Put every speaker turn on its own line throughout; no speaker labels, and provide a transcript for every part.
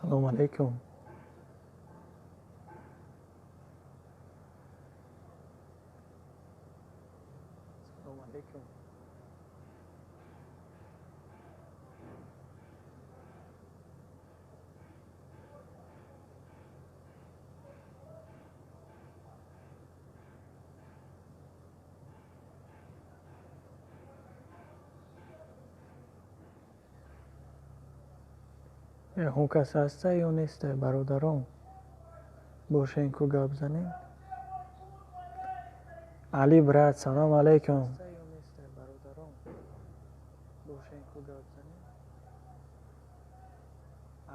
Салом алейкум. Салом алейкум. Ягон кас ҳаста ё неста, бародарон? Бошен ку гап занем. Али брат, салом алейкум.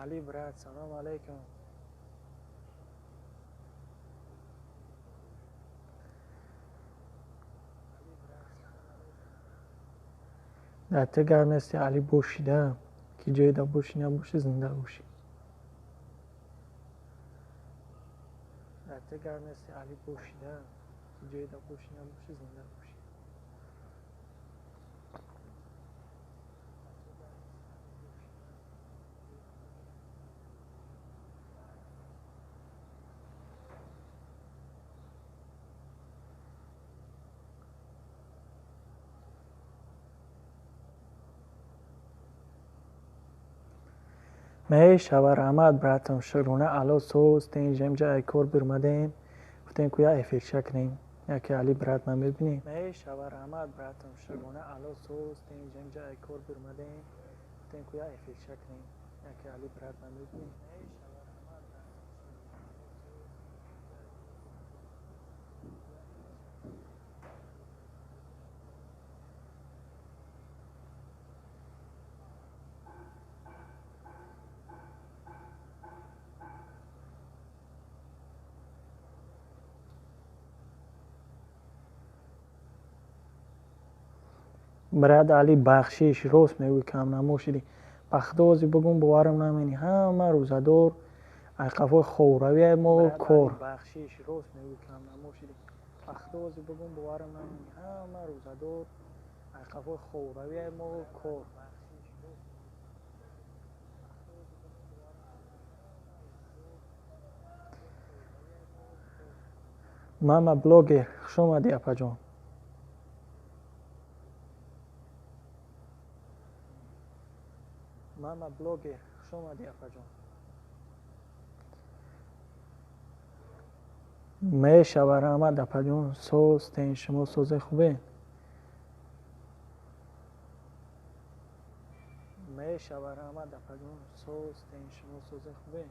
Али брат, салом алейкум. Дар ту гап нести, Али, бошида, ки ҷойда бошӣ набошӣ, зинда бошӣ. Дар ту гап нести, Али, бошида, ки ҷойда бошӣ набошӣ, зинда бошӣ. Мешава, раҳмат, братам, шукрона Алло, соз тинҷ. Ай кор бирмадем, гуфтем ку як эфирча кунем. Яке Али брат ма мебинӣ. Мешава, раҳмат, братам, шукрона Алло, соз тинҷ. Ай кор бирмадем, гуфтем ку як эфирча кунем. Яке Али брат ма мебинӣ. Брат Али, бахшиш, рост мегӯй, камнамо шидӣ. Ба худо, ҳозир бугум, боварам намени, ҳама рӯзадор ай қафои ховравия мо кор. Бахшиш, рост мегӯй, камнамо шидӣ. Ба худо, ҳозир бугум, боварам намени, ҳама рӯзадор ай қафои ховравия мо кор. Мама блогер, хуш омадӣ, апаҷон. Мама блогер, хуш омадӣ, апаҷон. Мешава, раҳмат, апаҷон, соз тен, шумо созе, хубе? Мешава, раҳмат, апаҷон, соз тен, шумо созе, хубе?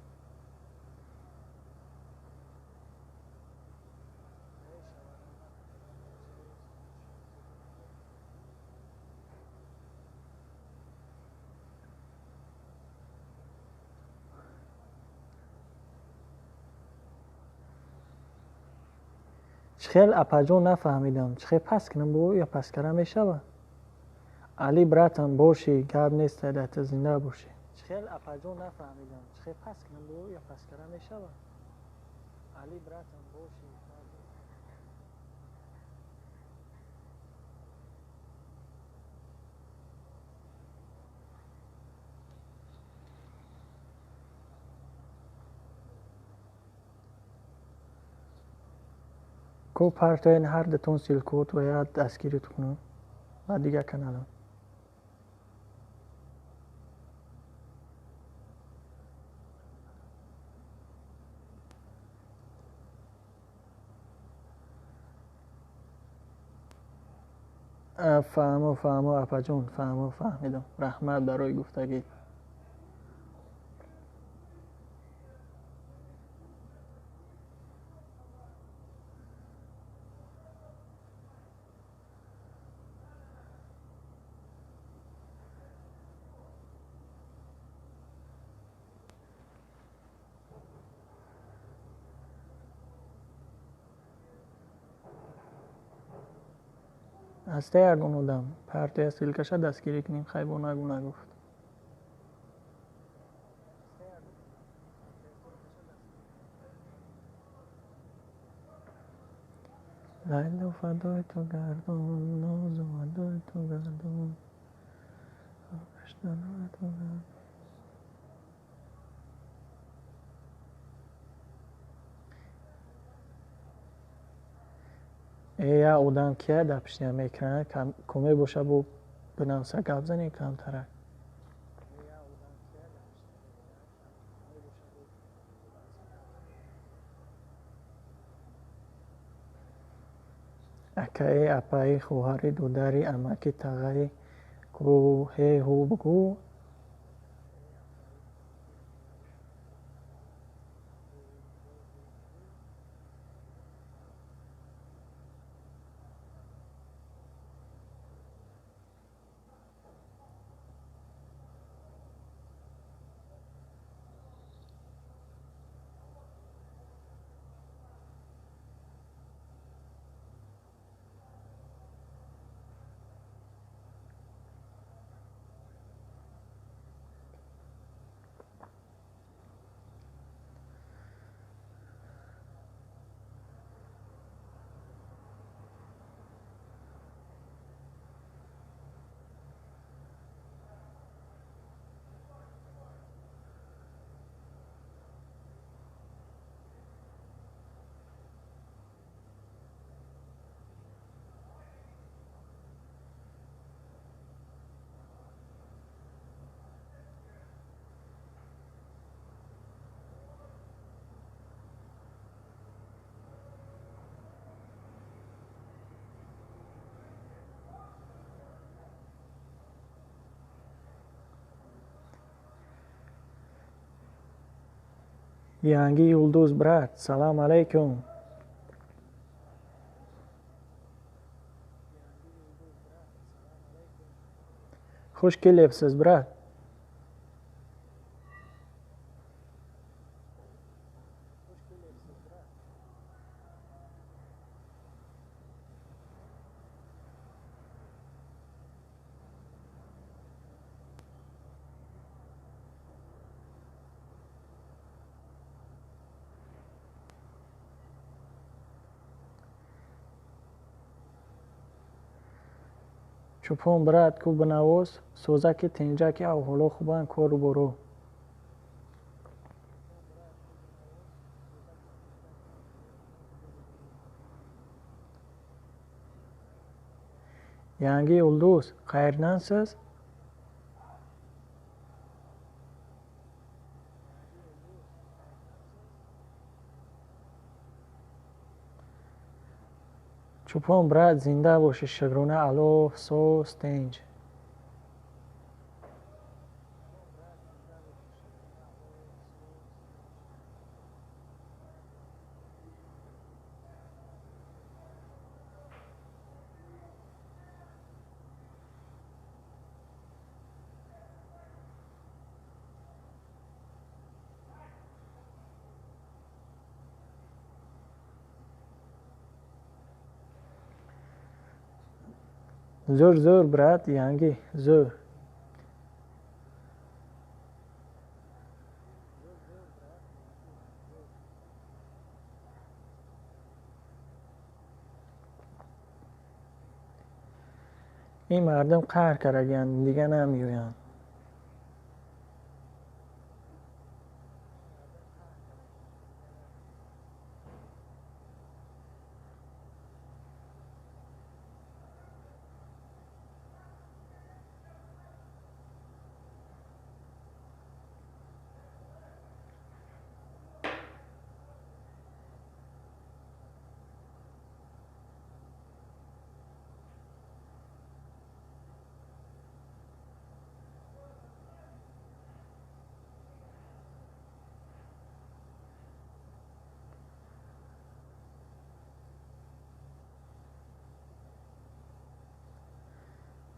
Чӣ хел, апаҷон, нафаҳмидам, чӣ хел пас кунам бо ё пас кара мешавад? Али братам, бошӣ, гап нест, дата, зинда бошӣ. Чӣ хел, апаҷон, нафаҳмидам, чӣ хел пас кунам бо ё пас кара мешавад? Али братам, бошӣ. Ку партоен ҳар дутон ссылка от ва як дастгирит кунам ва дигар каналам. Фаҳмо, фаҳмо, апаҷон, фаҳмо, фаҳмидам. Раҳмат барои гуфтагӣ. Ҳаста ягон одам, партоя ссылка ша, дастгирӣ кунем? Хайбо, нагу, нагуфт. Лайло, фадои ту гардон, нозу адои ту гардон, гаштанои ту гардон. Я одам кия дар пишти ҳами экран коме боша, бо бинавса, гап занем камтарак. Акаи, апаи, хоҳари, додари, амаки, тағаи, ку ҳе ҳу бугӯ. Янги Юлдуз, брат, салам алейкум. Хуш келибсиз, брат. Чӯпон, брат, ку бинавоз, созаки, тинҷаки, аҳволо хубанд, кору боро? Янги Юлдуз, qayerdansiz? Чӯпон, брат, зинда бошӣ, шукрона Аллоҳ, соз, тинҷ. Zo'r, zo'r, брат, Yangi, zo'r. Ин мардум қаҳр кардагианд, дига намеоянд.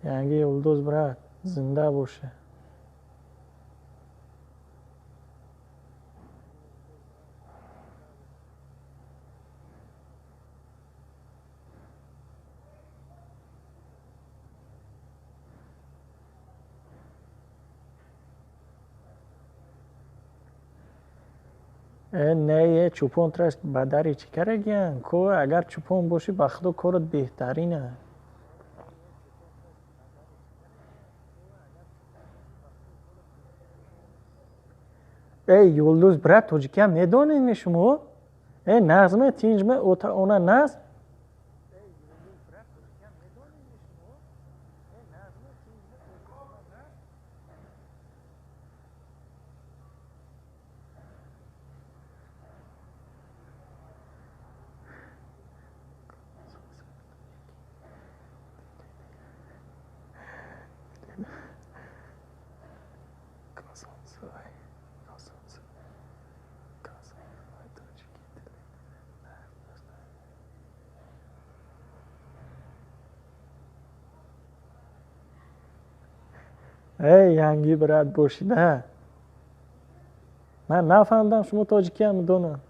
Yangi Yulduz, брат, зинда бошӣ. Э, не, е, чӯпон траш ба дари чӣ карагиян? Ко агар чӯпон бошӣ, ба худо, корат беҳтарина. Эй, Юлдуз, брат, тоҷикиам медонед шумо? Э, нағзме, тинҷме, ота она нағз? Эй, янги брат бошида. Ман нафаҳмидам, шумо тоҷикиам медонам.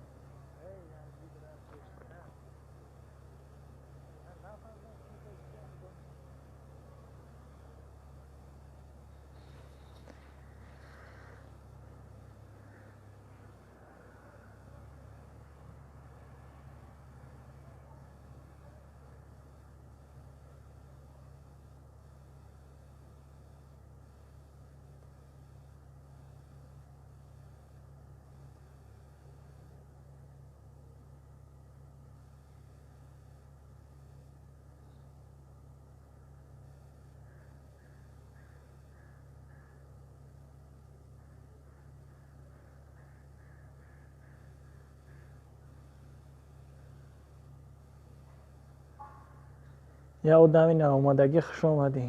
Я одами наомадагӣ, хуш омадӣ.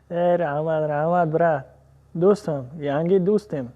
Э, раҳмат, раҳмат, брат. Дӯстам, янги дӯстем.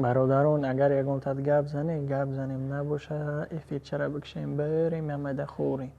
Бародарон, агар ягонтат гап занем, гап занем, набоша, эфирчара бикшем, берем, ямайда хӯрем.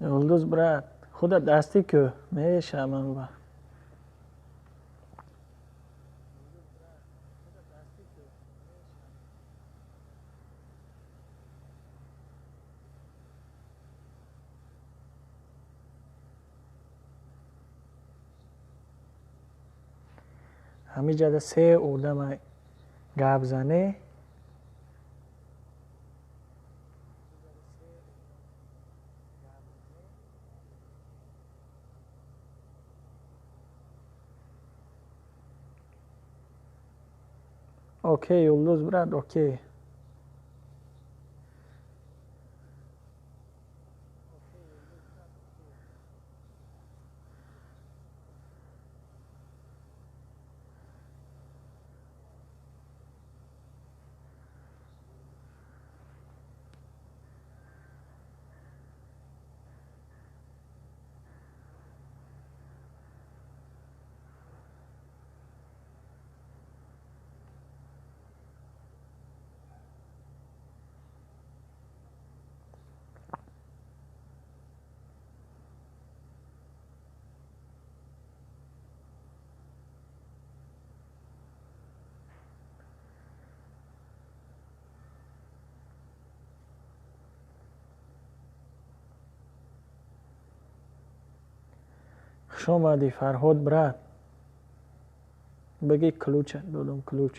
Юлдуз брат, худат дастӣ кӯ мешавам ба. Ҳамиҷада се одама гап зане. Окей, Юлдуз брат, окей. Хуш омадӣ, Фарҳод брат. Бигӣ, ключа додам, ключ.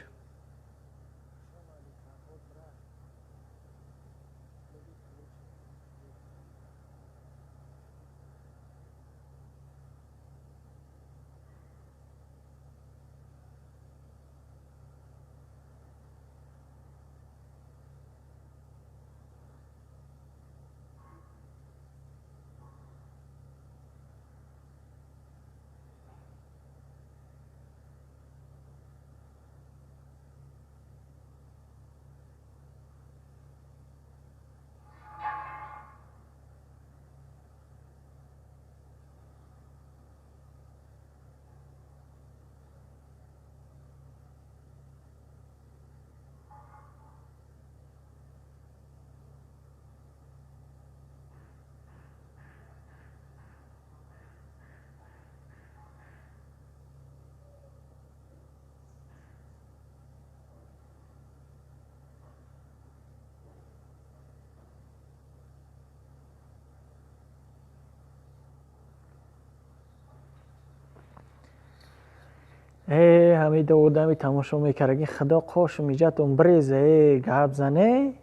Э, ҳамида одами тамошо мекардаги, худо қошу миҷатон биреза. Э, гап зане.